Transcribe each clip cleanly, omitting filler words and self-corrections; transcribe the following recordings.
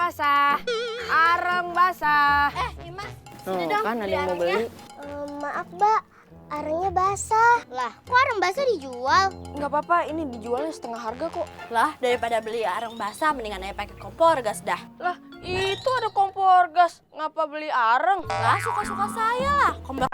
basah. Areng basah. Dimas, Oh, sini dong, kan ada beli yang mau arengnya. beli. Maaf, Mbak. Arengnya basah. Lah, kok areng basah dijual? Nggak apa-apa, ini dijualnya setengah harga kok. Lah, daripada beli areng basah, mendingan aja pakai kompor gas dah. Lah, itu ada kompor gas. Ngapa beli areng? Lah, suka-suka saya lah. Kompor.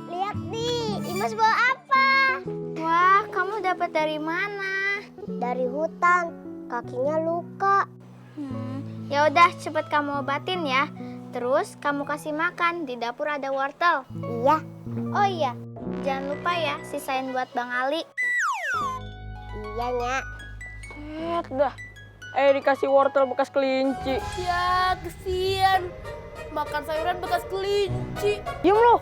Lihat nih, Imas bawa apa? Wah, kamu dapat dari mana? Dari hutan. Kakinya luka. Ya udah, cepet kamu obatin ya. Terus kamu kasih makan, di dapur ada wortel. Iya, Oh iya, jangan lupa ya sisain buat Bang Ali. iya, Nyak. Set dah. Dikasih wortel bekas kelinci. Ya, kesian. Makan sayuran bekas kelinci. Diem lu.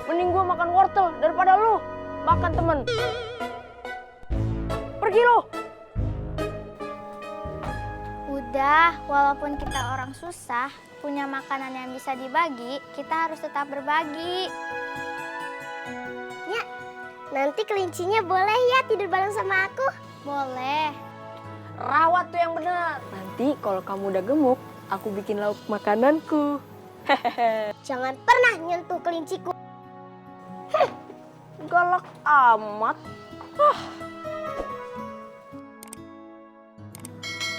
Mending gua makan wortel daripada lu makan temen. Pergi lu. Udah, walaupun kita orang susah, punya makanan yang bisa dibagi, kita harus tetap berbagi. Nanti kelincinya boleh ya tidur bareng sama aku? Boleh. Rawat tuh yang benar. Nanti kalau kamu udah gemuk, aku bikin lauk makananku. Jangan pernah nyentuh kelinciku. Galak amat.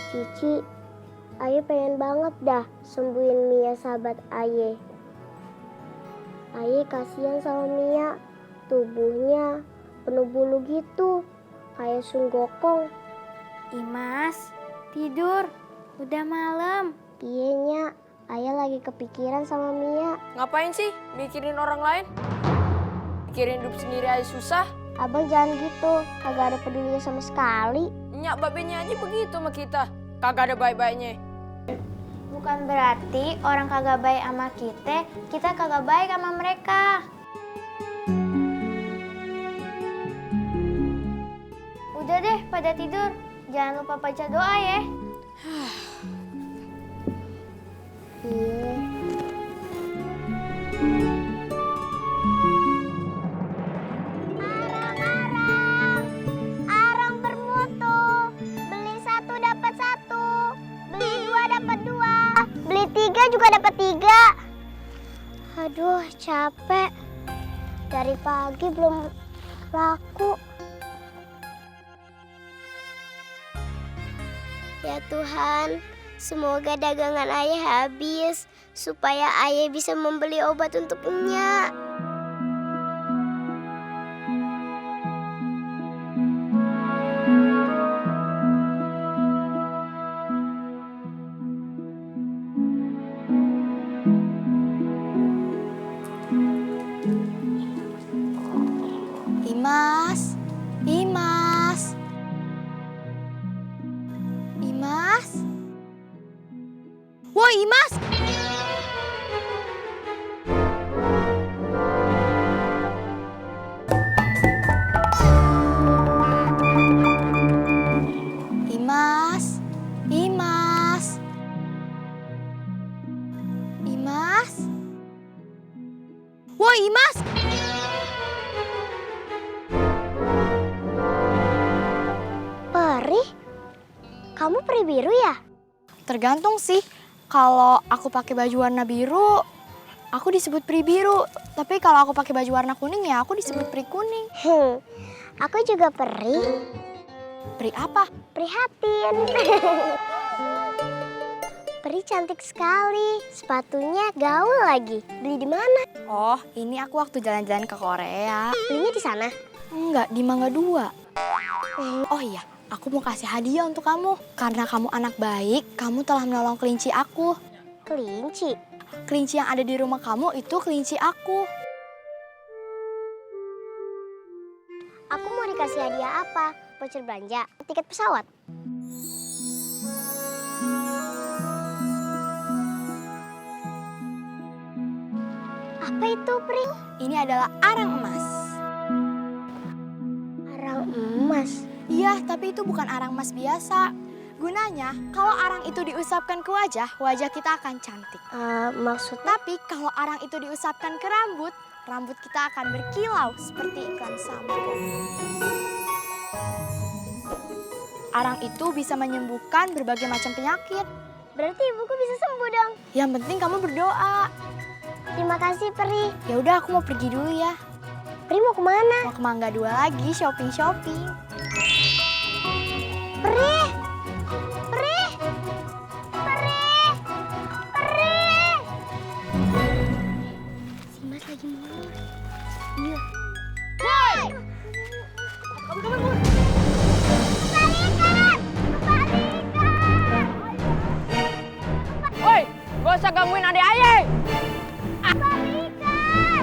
Cici, Aye pengen banget dah sembuhin Mia sahabat Aye. Aye kasihan sama Mia, tubuhnya penuh bulu gitu, kayak sunggokong. Imas, tidur. Udah malam. Iya, Nyak, Aye lagi kepikiran sama Mia. Ngapain sih mikirin orang lain? Mikirin hidup sendiri aja susah. Abang jangan gitu, kagak ada pedulinya sama sekali. Nyak babenya aja begitu sama kita. Kagak ada baik-baiknya. Bukan berarti orang kagak baik sama kita kagak baik sama mereka. Udah deh, pada tidur. Jangan lupa baca doa ya. Iya. Arang bermutu. Beli 1 dapat 1. Beli 2 dapat 2. Beli 3 juga dapat 3. Aduh, capek. Dari pagi belum laku. Ya Tuhan, semoga dagangan Ayah habis supaya Ayah bisa membeli obat untuk Nya. Imas, Imas, Imas. Woi, Imas. Imas, Imas, Imas. Woi, Imas. Peri? Kamu peri biru ya? Tergantung sih. Kalau aku pakai baju warna biru, aku disebut peri biru. Tapi kalau aku pakai baju warna kuning ya aku disebut peri kuning. Aku juga peri. Peri apa? Prihatin. Peri cantik sekali. Sepatunya gaul lagi. Beli di mana? Oh, ini aku waktu jalan-jalan ke Korea. Belinya di sana. Enggak, di Mangga 2. Oh iya, aku mau kasih hadiah untuk kamu. Karena kamu anak baik, kamu telah menolong kelinci aku. Kelinci. Kelinci yang ada di rumah kamu itu kelinci aku. Aku mau dikasih hadiah apa? Voucher belanja, tiket pesawat. Apa itu, Pri? Ini adalah arang emas. Arang emas. Iya, tapi itu bukan arang emas biasa. Gunanya, kalau arang itu diusapkan ke wajah, wajah kita akan cantik. Maksudnya? Tapi kalau arang itu diusapkan ke rambut, rambut kita akan berkilau seperti iklan sampo. Arang itu bisa menyembuhkan berbagai macam penyakit. Berarti ibuku bisa sembuh dong. Yang penting kamu berdoa. Terima kasih, Peri. Ya udah, aku mau pergi dulu ya. Peri mau kemana? Mau ke Mangga 2 lagi, shopping-shopping. Peri! Peri! Peri! Peri! Si Mas lagi mau. Iya. Hei! Kembalikan! Kembalikan! Woi, gak usah gangguin adik ayah. Kembalikan!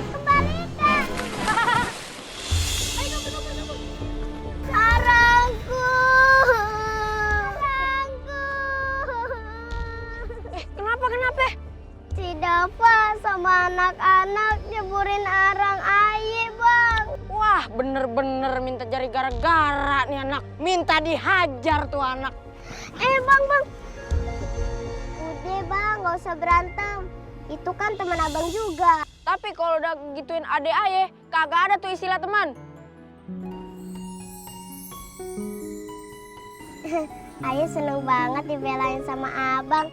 Kembalikan! Arangku! Arangku! Kenapa? Si Dava sama anak-anak nyeburin arang Aye, Bang. Wah, bener-bener minta jari gara-gara nih anak. Minta dihajar tuh anak. Bang. Udah, Bang, gak usah berantem. Itu kan teman abang juga. Tapi kalau udah gituin adik ayah, kagak ada tuh istilah teman. Aye seneng banget dibelain sama abang.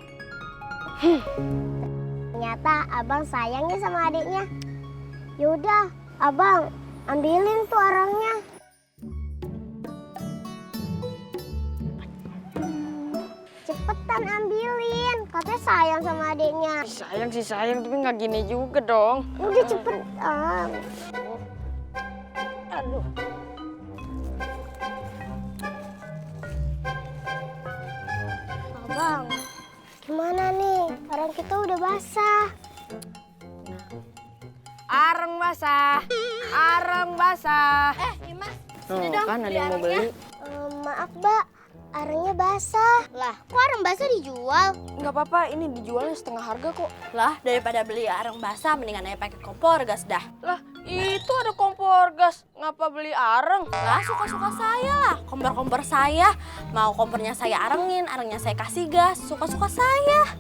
Ternyata abang sayangnya sama adiknya. Yaudah, abang ambilin tuh arangnya. Cepetan ambilin, katanya sayang sama adiknya. Sayang sih sayang, tapi nggak gini juga dong. Udah cepetan. Aduh. Abang, gimana nih? Arang kita udah basah. Areng basah. Dimas, Oh, kan ada yang mau beli. Maaf, Mbak. Arangnya basah. Lah, kok arang basah dijual? Nggak apa-apa, ini dijualnya setengah harga kok. lah daripada beli arang basah mendingan aja pakai kompor gas dah. Lah, itu ada kompor gas. Ngapa beli areng? Lah suka-suka saya lah, kompor-kompor saya. Mau kompornya saya arengin, arengnya saya kasih gas, suka-suka saya.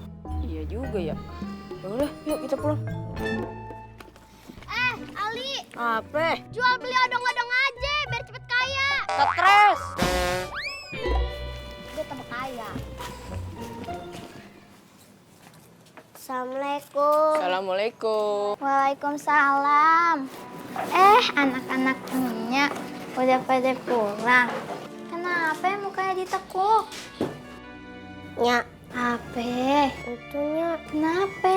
Iya juga ya. Ya udah, yuk kita pulang. Ali, Apa? jual beli odong-odong aja biar cepet kaya. Stres. Dia tambah kaya. Assalamualaikum. Assalamualaikum. Waalaikumsalam. Anak-anak punya udah pada pulang. Kenapa mukanya ditekuk? Nya, Apa? tentunya Kenapa?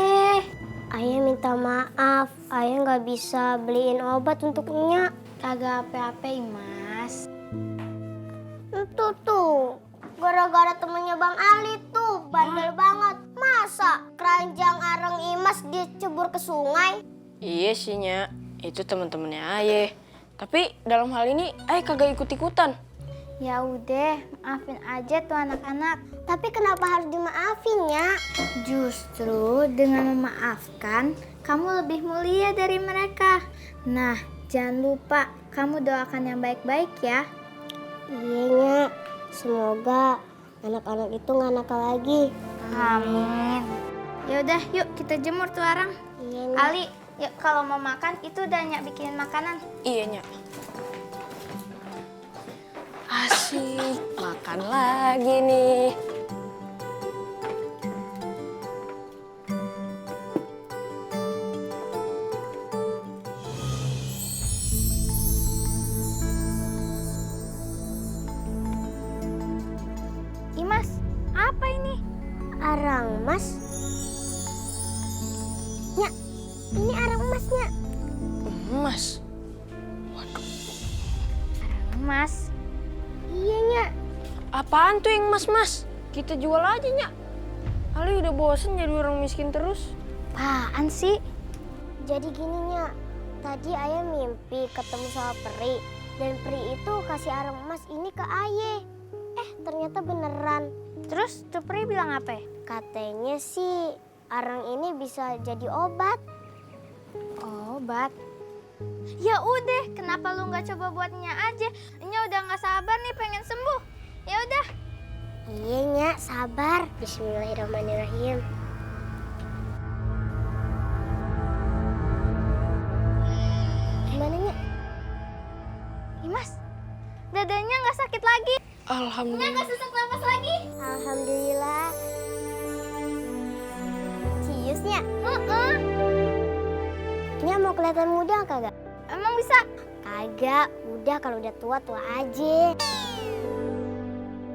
Ayah minta maaf. Ayah nggak bisa beliin obat untuk Nya. Kagak apa-apa, Mas. Itu tuh, gara-gara temennya Bang Ali tuh, bandel banget. Masa keranjang arang Imas dicebur ke sungai? Iya sih, Nya. Itu teman-temannya Ayah. Tapi dalam hal ini Ayah kagak ikut-ikutan. Ya udah, maafin aja tuh anak-anak. Tapi kenapa harus dimaafin, Nya? Justru dengan memaafkan, kamu lebih mulia dari mereka. Nah, jangan lupa kamu doakan yang baik-baik ya. Iya, Nya. Semoga anak-anak itu nggak nakal lagi. Amin. Ya udah, yuk kita jemur tuh arang. Iya, Nya. Ali, yuk kalau mau makan itu udah Nyak bikinin makanan. Iya, Nya. Asik, makan lagi nih. Imas, apa ini? Arang emas. Nya, ini arang emasnya. Emas. Emas. Iya, Nya. Apaan tuh yang mas-mas? Kita jual aja, Nya. Ali udah bosen jadi orang miskin terus. Apaan sih? Jadi gini, Nya. Tadi Ayah mimpi ketemu sama Peri. Dan Peri itu kasih arang emas ini ke Ayah. Ternyata beneran. Terus tuh Pri bilang apa? Katanya sih arang ini bisa jadi obat. Obat. Ya udah, kenapa lu nggak coba buat Nya aja? Nya udah nggak sabar nih pengen sembuh. Ya udah. Iya Nya, sabar. Bismillahirrahmanirrahim. Gimana Nya? Mas, dadanya nggak sakit lagi. Alhamdulillah. Nggak sesak nafas lagi. Alhamdulillah. Ciusnya? Nya mau kelihatan muda kagak? Emang bisa? Kagak, udah kalau udah tua aja.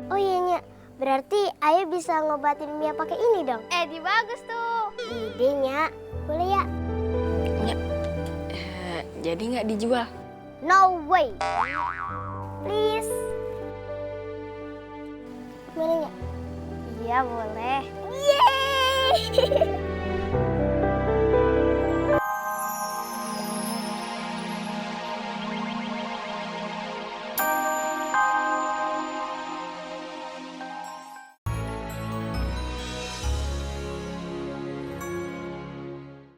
Oh iya Nya, berarti Ayah bisa ngobatin Mia pakai ini dong? Di bagus tuh. Ide Nya, boleh ya? Jadi nggak dijual? No way. Please. Boleh nggak? Iya boleh. Yeay.